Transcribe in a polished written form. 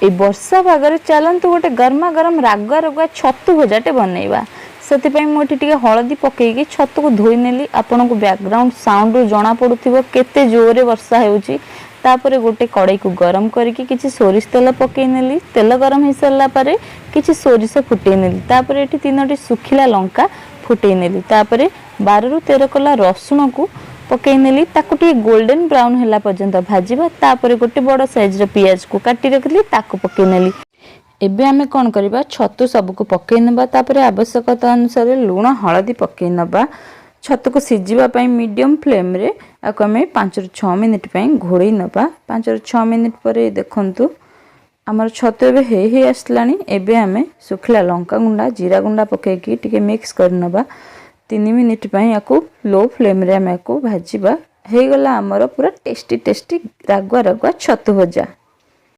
ଏଇ ବର୍ଷା ପାଗରେ ଚାଲନ୍ତୁ ଗୋଟେ ଗରମା ଗରମ ରାଗୁଆ ରାଗୁଆ ଛତୁ ଭଜାଟେ ବନେଇବା। ସେଥିପାଇଁ ମୁଁ ଏଠି ଟିକେ ହଳଦୀ ପକେଇକି ଛତୁକୁ ଧୋଇ ନେଲି। ଆପଣଙ୍କୁ ବ୍ୟାକଗ୍ରାଉଣ୍ଡ ସାଉଣ୍ଡରୁ ଜଣା ପଡୁଥିବ କେତେ ଜୋରରେ ବର୍ଷା ହେଉଛି। ତାପରେ ଗୋଟେ କଡ଼େଇକୁ ଗରମ କରିକି କିଛି ସୋରିଷ ତେଲ ପକେଇ ନେଲି। ତେଲ ଗରମ ହେଇସାରିଲା ପରେ କିଛି ସୋରିଷ ଫୁଟେଇ ନେଲି। ତାପରେ ଏଠି ତିନୋଟି ଶୁଖିଲା ଲଙ୍କା ଫୁଟେଇ ନେଲି। ତାପରେ 12ରୁ 13 କୋଲା ରସୁଣକୁ ପକେଇ ନେଲି। ତାକୁ ଟିକେ ଗୋଲ୍ଡେନ୍ ବ୍ରାଉନ୍ ହେଲା ପର୍ଯ୍ୟନ୍ତ ଭାଜିବା। ତାପରେ ଗୋଟେ ବଡ଼ ସାଇଜ୍ର ପିଆଜକୁ କାଟି ରଖିଲି, ତାକୁ ପକେଇ ନେଲି। ଏବେ ଆମେ କ'ଣ କରିବା? ଛତୁ ସବୁକୁ ପକେଇ ନେବା। ତାପରେ ଆବଶ୍ୟକତା ଅନୁସାରେ ଲୁଣ, ହଳଦୀ ପକେଇ ନେବା। ଛତୁକୁ ସିଝିବା ପାଇଁ ମିଡ଼ିୟମ୍ ଫ୍ଲେମ୍ରେ ଆକୁ ଆମେ 5ରୁ 6 ମିନିଟ୍ ପାଇଁ ଘୋଡ଼େଇ ନେବା। 5ରୁ 6 ମିନିଟ୍ ପରେ ଦେଖନ୍ତୁ, ଆମର ଛତୁ ଏବେ ହେଇ ହେଇ ଆସିଲାଣି। ଏବେ ଆମେ ଶୁଖିଲା ଲଙ୍କା ଗୁଣ୍ଡା, ଜିରା ଗୁଣ୍ଡା ପକେଇକି ଟିକେ ମିକ୍ସ କରିନେବା। 3 ମିନିଟ୍ ପାଇଁ ୟାକୁ ଲୋ ଫ୍ଲେମ୍ରେ ଆମେ ୟାକୁ ଭାଜିବା। ହେଇଗଲା ଆମର ପୁରା ଟେଷ୍ଟି ଟେଷ୍ଟି ରାଗୁଆ ରାଗୁଆ ଛତୁ ଭଜା।